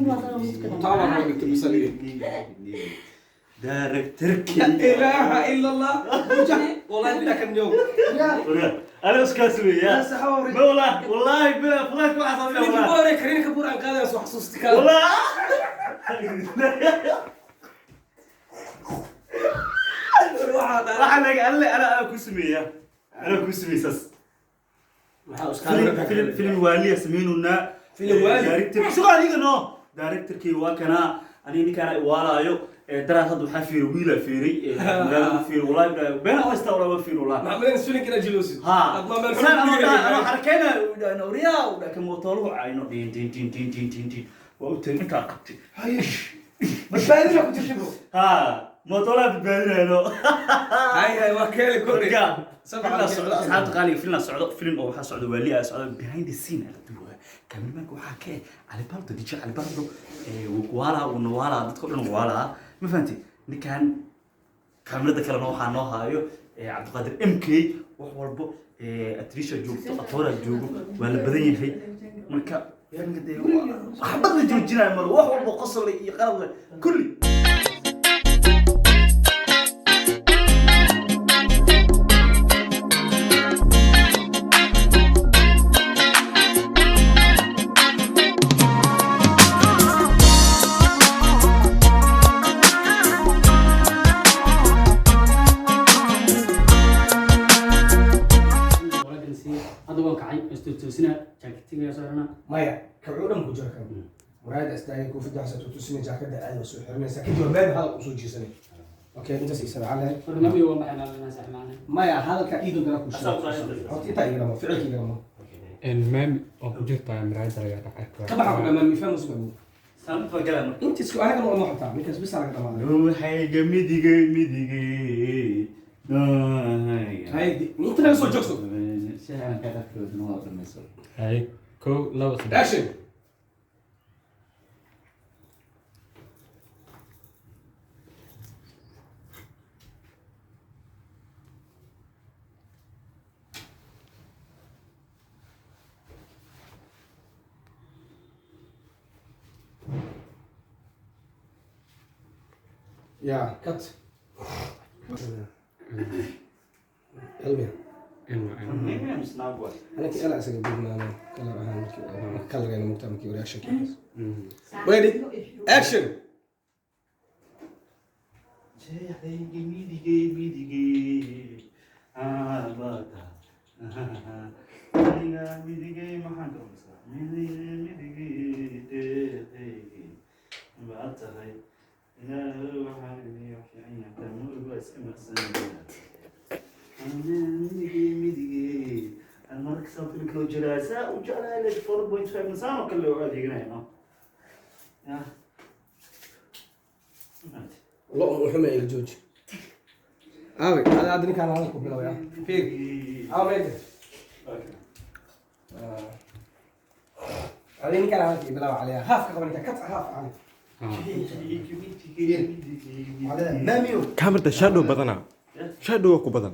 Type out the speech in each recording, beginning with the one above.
Tawa noo dhigtay basaliga. Directorkii. La ilaaha ila Allah. Wallahi bilaa kan yow. Aniga iskaa sameeyaa. Saxaabo. Ma wallahi, wallahi bilaa fulaak waxaa sameeyaa. Filimkii wallahi. hore Kareena Kapoor aan qaadaya soo xasuusti kara. Wallahi. Waxaa dhaca. Waxaa laga alle ana ku sameeyaa. Ana ku sameeyaa saas. Maxaa iskaa Filim filim filim waaliya sameynunaa. Filim waali? Director. Sugo adiga no. Directorkii waa kana aniga ninkaan ay waalaayo. Daraad hadda waxaa fiiray wiila fiiray magaalada fiiray wallahi bilaa been oo istaa wallahi fiiray wallahi. Maxamed Sulinka jilusi. Ha. Adma meel Saan xun ama dhigay. ama xarakeyna oriyaa u dhaka mootooluhu cayno dhin dhin dhin dhin dhin dhin dhin waa u tagay intaa qabtay. Badbaadina ku jirtay bro. Ha, mootoolaha badbaadinayno. Hay hay waa keeli kordhi. Marka Sabca filna socdo asxaabta qaaliga, filna socdo, film oo waxaa socdo waali ah socdo behind the scene ala duwa. Cameramanka waxaa ka eh Cali Baldo, DJ Cali Baldo, wuu ku waalaa, wuu nawaalaa, dadka oo dhan wuu waalaa, ma fahanti? Ninkan kaamirada kalena waxaa noo haayo Cabdiqaadir MK. Wax walbo atrisha joogto, atoora joogo, waa la badan yahay. Marka filmka dee waxbad la joojinayo mar wax walbo qosol iyo qalad leh kulli. Hadda waan kacay, istuutusina jaaketiga soo xirna. Maya, kabcuu dhan ku jira kan. Muraayada istaagay, koofida waxaa tutusina, jaakada aad waa soo xiranaysaa. Kadib waa meel hadal usoo jeesanay. Okay, intaas isa calahay. Marka nabiga waa maxay naalina saxmaana? Maya, hadalka iido dana ku sheeg. Horta intaa igama ficilka igama. Maami oo ku jirta miraayadda laga dhex arko. Ka baxa ku dhamaan mifaham usba. Saan u falgalaa marka. Inta isku anaga ma xataa ninkaas bis laga dhamaaday. Ruuxayga midigay midigay. Hay, inta naga soo joogso. Hay, kow, labo, saddex. Action. Yeah, cut. Elmiya. In waa in. Anaka ela isaga duubnaano kalar ahaan markii kalarayna mugtaa markii reaction kiis. Ready? Action. Jeexayga midigay midigay aabada aniga midigay maxaan ka cunsaa midigay midigay deeqaygay baad tahay ilaahu waxaan idin fiican yahay ma waa iska maqsanaya midigay midigay aan marka soo filin kalo jiraa saa u jeclahay like 4.5 saan oo kale loo adeeganaya no ya. Lo wuxuu ma ila jooji. Aawe, hada hada ninkaan hadal ku bilowaya. Fiir. Aawe meesha. Adi ninkaan hadalka i bilaw caliya. Haaf ka qaba ninkaan, kat haaf cali. Cali, maamiyo. Kaamirda shadow badanaa, shadow waa ku badan.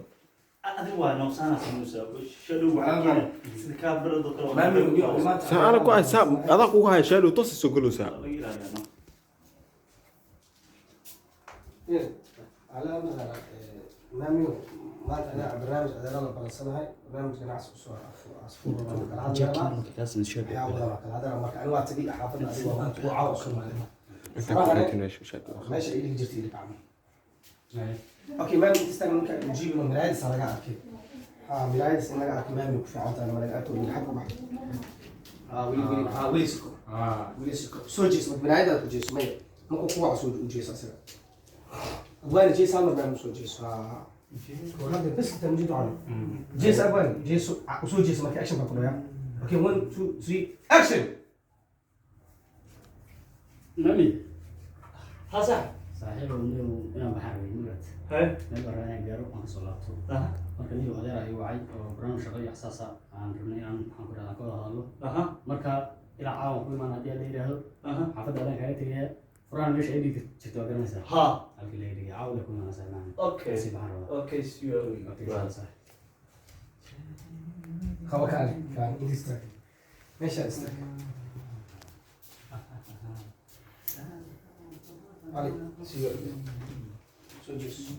Adiga waa noqsaana samuusa shadow waxaa keena sida kaamirada kale waa Maamiyo, niyo maanta. Saa ana ku hay saa adaa kugu haya shadow toos soo galowsaa. Laga ilaaliyaa no. Fiir. Cali matala maamiyo maanta anaa barnaamij adeerada balansanahay, barnaamij ganacsi usoo asfuur kala hadlayaa. Waxyaa badan waa kala hadlaa marka ani waa tagay xaafadda adiga waa maanta waa caawa usoo maalin. Intaan ku xigtay shadow. Meesha ay dhigi jirtay ilka camal. Okay, maami inta ninka ujiibno miraayadis laga arkay. Ha, miraayadis in laga arkay maami ku fiican tahay malaga arko wili xag u bax. Ha, wili wili ha wili siko. Wili siko. Soo jees marka miraayada ku jeeso maya. Markuu ku waco soo u jeeso asaga. Abwaani jees hal mar maami soo jeeso. Ha. Hadda bas inta mujid cali. Jees abwaani jeeso soo jeeso marka action baa ku dhayaa. Okay, 1 2 3 action. Mami, Ha sax. Saaxiib niyow inaan baxaan rabay murat. Hay. Meel baan rabaa inaan gaaro aan kasoo laabto. Aha. Marka niyow adeer ayu wacay oo barnaamij shaqo iyo xasaasa aan rabnay inaan maxaan ku rahdaa ka wada hadalno. Aha. Marka ilaa caawa ku imaan haddii la yidhaahdo. Aha. Xaafadda adaan kaaga tegaya. Furahan meesha ay dhigi jirto waa garanaysaa. Ha. Halkii la dhigay caawa ku imaanaysaa macna. Okay. Sii baxaan rabaa. Okay, see you. Okay, saaxiib. Qaba kaale, kaale inta istaag. Meesha istaag. Cali, siiyo. Soo jeeso.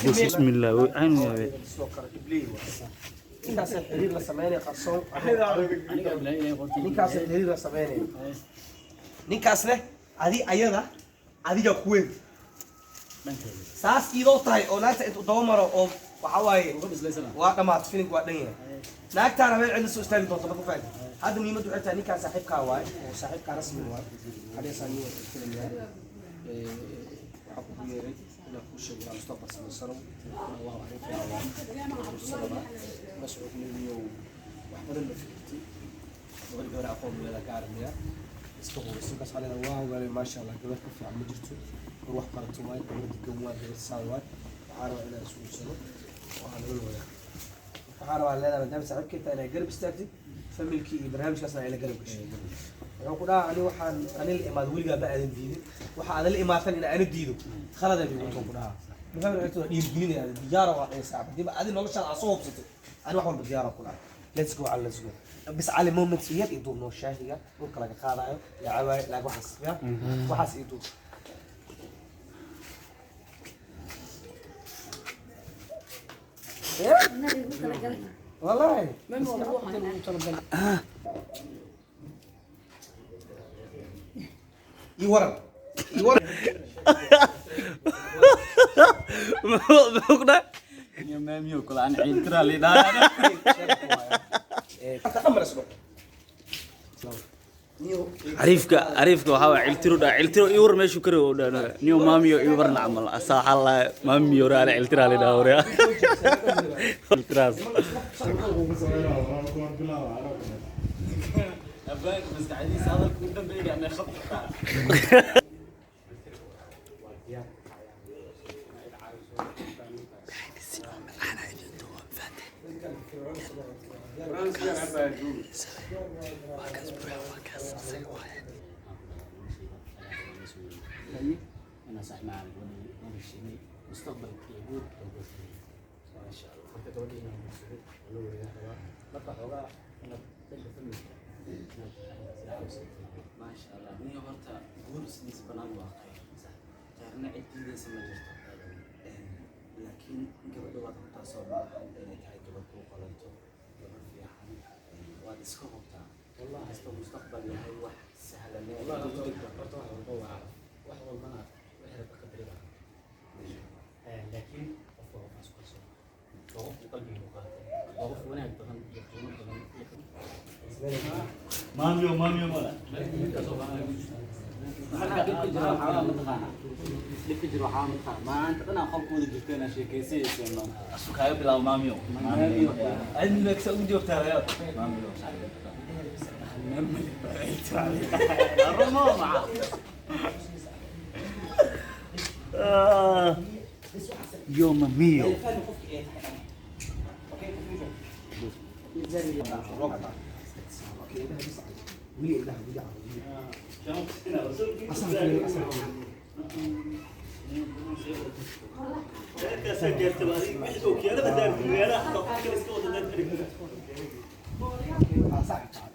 Bismillah, cayn waaye. Ninkaas xiriir la sameynaya qarsoon. Ninkaas xiriir la sameynaya. Ninkaasne adi ayada adiga ku weyn. Saas idoo tahay oo naagta intuu daba maro oo waxa waaye waa dhamaat filimku waa dhan yahay. Naagtaana meel cidla soo istaagi doonto ma ku fahanti. Hadda muhiimaddu waxay tahay ninkaan saaxiibkaa waaye oo saaxiibkaa rasmi waaye. Hadheesaa nin waa filim yahay. Waxaa kugu yeeray inaan kuu sheego inaan mustaqbal samaysano. Waa arrin fiican waaye. Fursadaba mascuud nimiyow wax badan ma fikirtay. Gabadh gabar aqoon meela gaarmaya. Iska hubayso markaas waxaa leedahay waa waalay maasha Allah gabar ka fiican ma jirto. War wax barato waaye, gabar degan waaye, gabar saan waaye. Waxaa rabaa inaan isguursano oo aan nolol wadaagno. Waxaa rabaa leedahay maadaama saaxiibkay tahay inay garab istaagtid familkii iyo barnaamijkaasna ay la garab gashay. Wuxuu ku dhahaa ani waxaan ani la imaado weligaa ma aadan diidin. Waxa aadan la imaatan in aana diido khalad ay igu ku dhahaa. Ma fahmi kartid, waa dhiirigelinaya diyaara waa dhaysaa. Hadii adi noloshaada aad soo hubsatay ani wax walba diyaara ku dhahay. Let's go Cali, let's go. Bis Cali moments yar i duub noo shaahiga dhulka laga qaadayo la cabaayo laag waxaas ya waxaas i duub. والله يورم يورم. Muxuu ku dhahay? Maamiyo kale aan ciiltiraa liidhaa. Xariifka xariifka waxaa waa ciltiro dhaa ciltiro ii war meeshuu ka rabo dhaa niyo maamiyo ii warna camal asaa waxaa la maamiyo raale ciltiraa lidhaa hore ciltiraas. Maskaxdiisa hadalka ugu dambeeya anay khabtaa. أنا صح مع gabadhii mustaqbalka iyo guurka loo guursaday. Maasha Allah. Marka gabadhii inaan guursado oo la wareegaa rabaa. Marka xoogaa inaad dhanka familka inaad caawiso. Maasha Allah, niyo horta guur sidiisa banaan waa khayr, khayrna cid diidaysa ma jirto. Laakiin gabadha waad hubtaa soo maaha inay tahay gabadh kuu qalanto, gabadh fiican waad iska hubtaa Wallahi kastoo mustaqbal yahay wax sahlan. Wallahi horta wax walba waa calaf, wax walbana wixii rabbi qadari baa. Laakiin qofka waa qof isku kalsoon, waa qofku qalbiga u qaatay, waa qof wanaag badan iyo qiimo badan iyo Maamiyo maamiyo mala. Dhibka jira waxaa mataqaanaa, dhibka jira waxaa mataqaanaa maanta dhan aan qolka wada joogteen aan sheekaysanayseeno. Asu kaaga bilaabo maamiyo. Maamiyo. Cilmiga ugu joogtaa rayaad. Maamiyo. Arrumo maca. Yo mamiyo. Weli indhaha weli caawiyo. Asaga fiiri, asaga fiiri. Ah, sax tahay.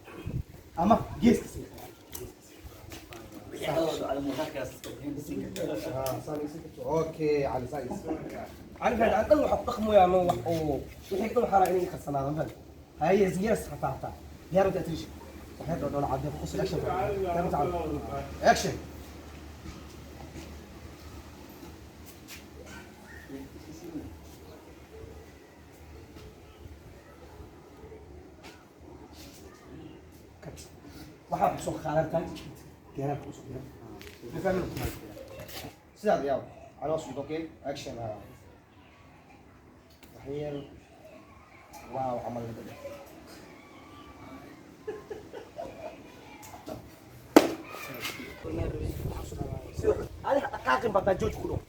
Ama geeska sii. Ah, okay, cali saas. Cali fahad, aan dhan waxa ku dhaqmayaa ma wax oo wixii dhan waxaa rabaa inay kharsanaadaan fahad. Haye yes xataa xataa. Diyaar u tahay waxay dhoodhool cadde ku soo action. Diyaar u tahay. Action. Cut. Waxaa ku soo qaadan diyaar ku soo diyaar. Ma fahmin? Sidaad yaab. Cali waa soo okay. Action. Waxyar wow camal laga dhig. Adi dhaqaaqin bataa jooj ku dhow.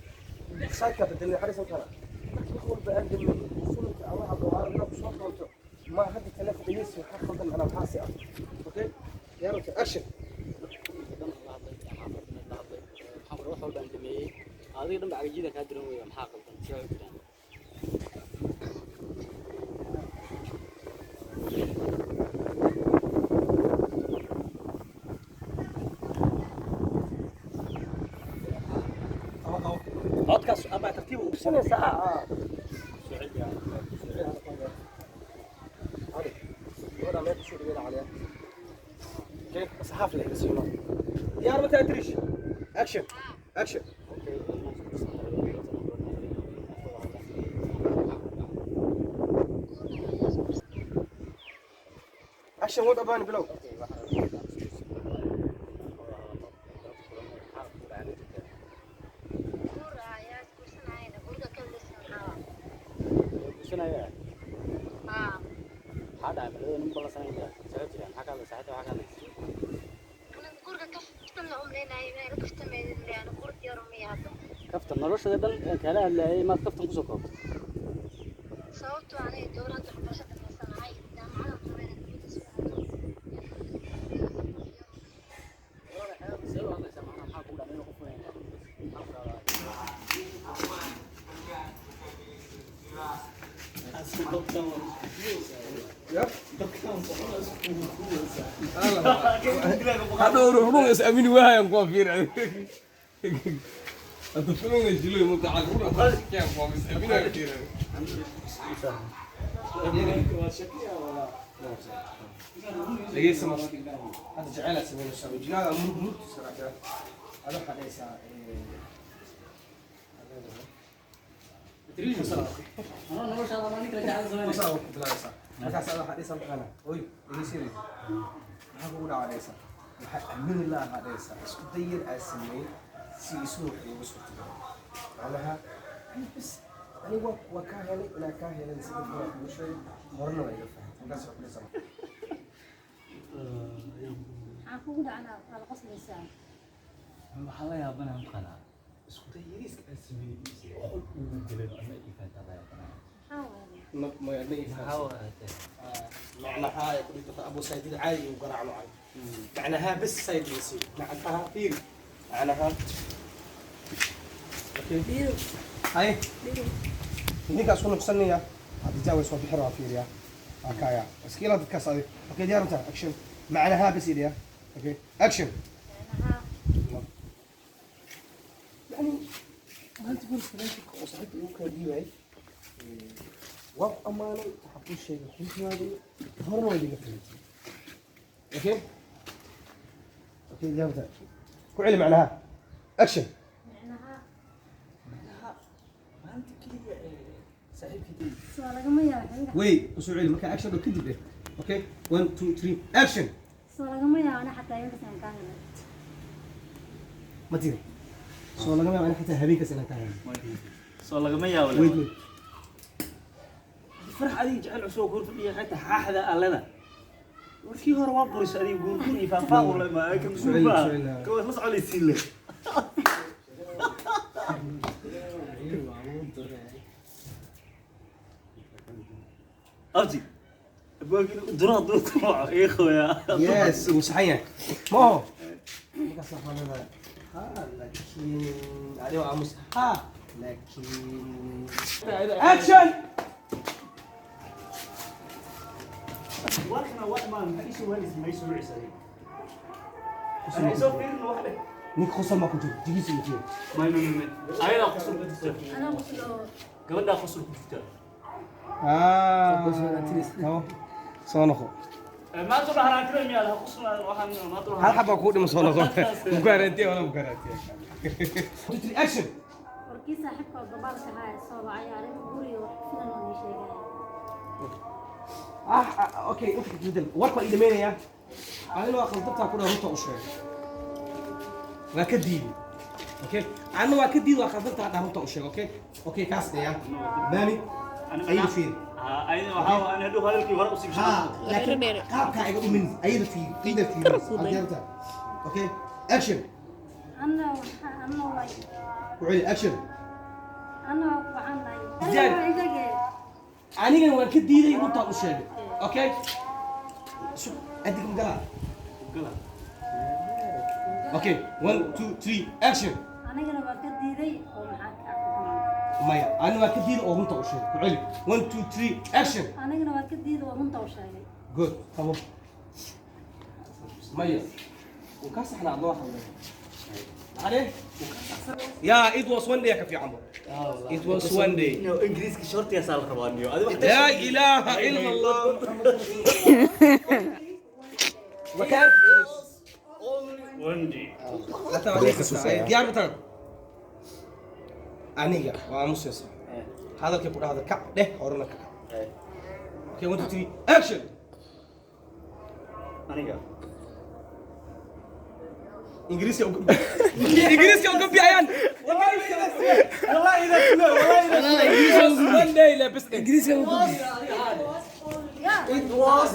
Saaka bedelay xarisan kara. Markii wax walba aan dhameeyay, sulinka ama waxa loo arag ku soo doonto. Ma hadda telefoon dhageysi waxa khaldan ana maxaa si ah. Okay? Diyaar u tahay action. Dhan la hadlay, xaafadda la hadlay, maxaa wax walba aan dhameeyey, adiga dhan ba cagajida kaa diran weya, maxaa qaldan, see u jiraan? Codkaas ama tartiib u sanaysaa. صحافة اللي يسيرون يا رب تدريش اكشن اكشن. اكشن وضع بان بلو. Kaftan noloshada dhan kala hadlaayay maad kaftan kusoo koobto. Sababtoo aniga dowladda waxbarasho dhamaysanahay jaamacada Hadhow ruux is aamini waayaan kuwa fiir. Hadda filmka jilo mutaca ruux keen kuwa is aaminaya fiir. dhegeysa marka hadda jecel aad samaynaysaa wejigaaga murug murugtiisa raacdaa ada waxaa dhahaysaa. Markaas ada waxaa dhahaysaa mataqaanaa, oy dhegeysanaysa, maxaa kugu dhaca dhahaysaa, waxaa aamini lahaa dhahaysaa isku dayar aad sameeyey si isu wax iigu suurtagalo macnaha bas aniga waa kaa helay inaa kaa helay si dadka waa kugu sheegay horena waa iga fahantay markaas waa ku dhahaysaa. Maxaa kugu dhacnaa? Waa la qoslaysaa. Waxaa la yaabanaa mataqaanaa isku day yariiska aan sameeyey si qol ugu gelin ama ii fahantaa la yaabanaa. Maxaa waaye? معناها يقول لك ابو سيد العالي وقرع معي معناها بس سيد يصير معناها فيري معناها اوكي هاي ninkaas ku nuqsanaya hadda jaaways waa bixir waa fiiriya waa kaya iskiila dadkaas adi. Okay, diyaar inta action macnaha bas idhiya. Okay, action. Macnaha يعني maanta guri salaanka oo saaxiibka igu kala dhiibay waa ku ammaanay, waxaa kuu sheegay runtaada horena waa idiga fahantay. Okay, okay, diyaar inta ku celi macnaha action. Macnaha Maalinta keliya ee saaxiibkii soo lagama yaabo xiriirka. Wait, usoo celi marka action oo kadib eh. Okay, 1 2 3 action. Soo lagama yaabo ana xataa intaas kaan helay. Ma tiri soo lagama yaabo in xataa habeenkaas inaan ka helno. Soo lagama yaabo. Wait, wait. Farax adiga jecel cusub oo goor fadhiya xataa xaaxda allada warkii hore waa buris adiga guurguur iyo faahfaah ula ma kan guurba ka la soconaysiin le abdi abwaankiina duraa duurta waco iga qoyaa. Yes, wuu saxan yahay ma oho markaas waxaa leedahay ha laakiin adigo aamus ha laakiin action. Warkana waa imaan maxaa isoo waalis ma isoo wicisa adiga soo fiirin wax leh. Ninka qosol maa ku jiro jigiisa iyo jigo. May may may, ayadaa qosol ku jirta. Anaa qoslo. Gabadhaa qosol ku jirta. Soo noqo. Maanta dhan haraantida miyaa laha qosol waxaan maanta. Hal xabaa kuu dhima, soo noqo, mukarantiya wala mukarantiya. Action. Warkii saaxiibka oo dabaalka ahaa soo wacay arrimo guriga wax filan oo ii sheegaya. Ah, okay, inta bedel warka waa ii dhameynaya adina waa qaldantaa ku dhaa runta u sheegay waa ka diiday. Okay, anna waa ka diiday waa qaldantaa dhaa runta u sheegay. Okay, okay, kaas dhaya maami ayada fiiri. Ayada waxaa aan hadhow hadalkii hore usii. Ha, laakiin qaabkaa iga dhumin ayada fiiri, ayada fiiri. Okay, action. Anna waxaa anna way Ku celi action. Anna waa ku wacan lahay. Diyaar. Anigana waan ka diiday runtaan u sheegay. Okay, adiga magalaa. Okay, 1 2 3 action. Anigana waa ka diiday oo maxaa ka aqoon. Maya, ana waa ka diiday oo runta u sheegay. Ku celi, 1 2 3 action. Anigana waa ka diiday oo runta u sheegay. Good, qabo. Maya wuu kaa saxnaa adloo hadlay. Ade? Yeah, it was one day ka fiican. It was one day. No, Ingiriiska shortigaasaa la rabaa niyo. Adi wax لا اله الا الله محمد رسول الله. وكان One day. Diyaar ma tahay? Aniga waa aamusaysa, hadalkay ku dhahda kac dheh, horena ka kac. Okay, one, two, three, action. Aniga. Ingiriiska uga, Ingiriiska uga biyayaan. والله اذا والله اذا one day لا بس Ingiriiska uga. It was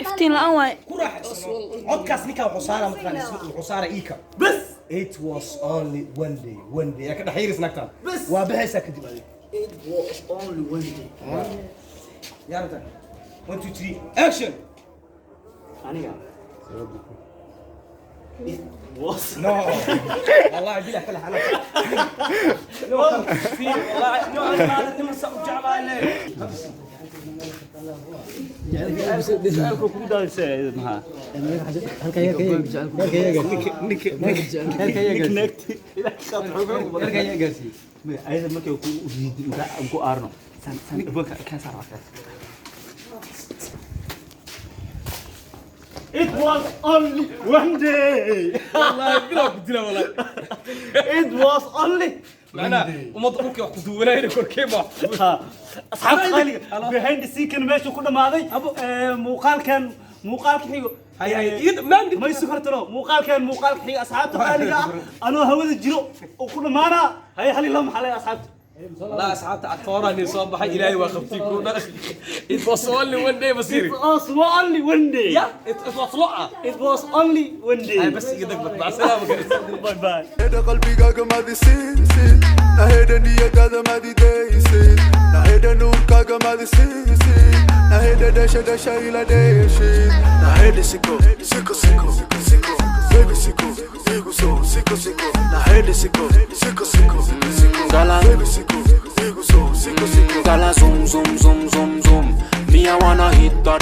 Iftiin la'aan waaye. Ku raaxayso codkaas. Ninkan wuxuu saaraa mataqaana, wuxuu saaraa iika bas. It was only one day, one day yaa ka dhex yiris naagtaan. Bas waa baxaysaa kadib adiga. It was only one day. Yaa rabtaa? One, two, three, action. Aniga. It was No, والله بلا كلا انا no في والله no انا niman sa u jeclahay le. Su'aalka kugu daadisay maxaa? Ninka ayada markay ku ku aarno san san abwaanka kaan saar markaas. It was only one day. والله بلا ku dila والله. It was only macnaha ummadda dhulka wax ku duwanayna korkee ma. Asxaabta qaaliga, behind the scene kan meesha ku dhamaaday. Muuqaalkan muuqaalka xigo Hay hay maan. Ma isu kartano muuqaalkan muuqaalka xiga. Asxaabta qaaliga ah, anoo hawada jiro oo ku dhamaanaa. Hay hal ilo maxaa leeyahay asxaabta? والله asxaabta aktoorani soo baxay, ilaahay waa qabtay ku dhan. It was only one day basiri. It was only one day. Yeah, it was lo'a. It was only one day. Ay bas iga dagmad, mac salaama guys. Bye bye. Naheda qalbigaaga maadi siisid, naheda niyadaada maadi daysid, naheda nuurkaaga maadi siisid, naheda dhasha dhasha ila dheeshid, naheda siko siko siko siko baby siko igu soo siko siko, naheda siko siko siko siko baby siko igu soo siko siko. Gala zoom zoom zoom zoom zoom. Me I wanna hit that.